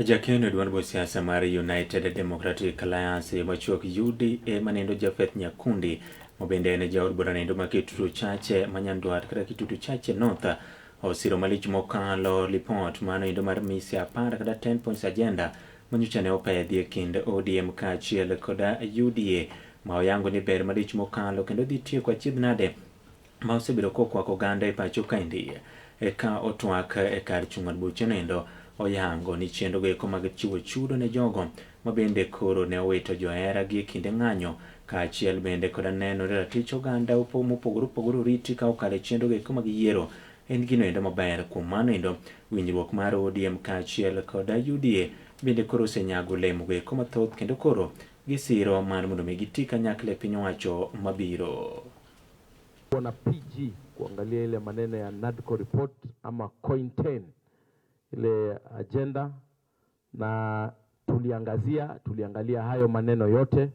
Jakeno e duond buch siasa mar United Democratic Alliance machuok UDA manendo Japheth Nyakundi mabende en jaod bura nendo ma Kitutu Chache ma Nyandwat kata Kitutu Chache North osiro malich mokalo lipot mano endo mar mise 10 kata 10 points agenda manyocha ne opedhi e kind ODM kaachiel koda UDA ma oyango ni ber malich mokalo kendo dhi tieko achiedh nade ma osebedo kokwako oganda e pacho kaendi. Eka otwak e kar chung' od buche noendo oyango ni chenro go eko mag chiwo chudo ne jogo ma bende koro ne owito johera gi e kinde ng'anyo kaachiel bende koda neno ni ratich oganda mopogore opogore oriti ka okalo e chenro go eko mag yiero en gino endo maber. Kuom mano endo winjruok mar ODM kaachiel koda UDA bende koro osenyago olemo go eko mathoth kendo koro gisiro mar mondo mi giti kanyakla e piny owacho mabiro. Na PG kuangalia ile maneno ya NADCO report ama COIN 10 ile agenda, na tuliangazia, tuliangalia hayo maneno yote,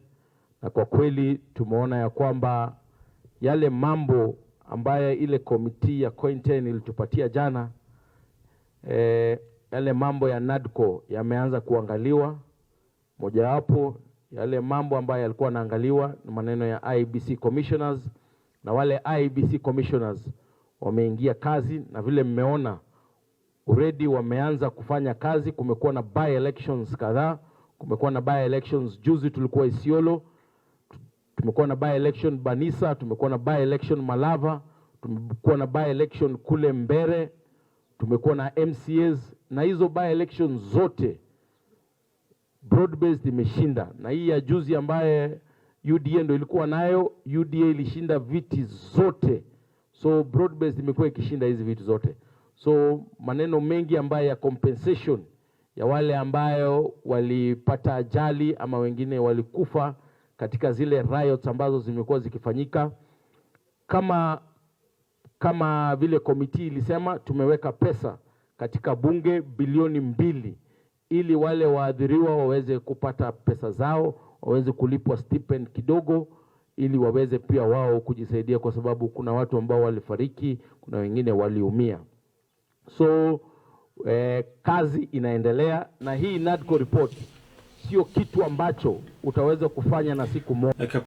na kwa kweli tumeona ya kwamba yale mambo ambayo ile committee ya COIN 10 ilitupatia jana, yale mambo ya NADCO yameanza kuangaliwa. Mojawapo yale mambo ambayo yalikuwa yanaangaliwa ni maneno ya IEBC commissioners, na wale IEBC commissioners wameingia kazi, na vile mmeona already wameanza kufanya kazi. Kumekuwa na by elections kadhaa, kumekuwa na by elections juzi tulikuwa Isiolo, tumekuwa na by election Banisa, tumekuwa na by election Malava, tumekuwa na by election kule Mbere, tumekuwa na MCAs, na hizo by elections zote broad based imeshinda. Na hii ya juzi ambaye UDA ndo ilikuwa nayo, UDA ilishinda viti zote, so broad based imekuwa ikishinda hizi viti zote. So maneno mengi ambayo ya compensation ya wale ambayo walipata ajali ama wengine walikufa katika zile riots ambazo zimekuwa zikifanyika, kama vile committee ilisema, tumeweka pesa katika bunge bilioni 2 ili wale waadhiriwa waweze kupata pesa zao, waweze kulipwa stipend kidogo, ili waweze pia wao kujisaidia, kwa sababu kuna watu ambao walifariki, kuna wengine waliumia. So kazi inaendelea, na hii NADCO report sio kitu ambacho utaweza kufanya na siku moja.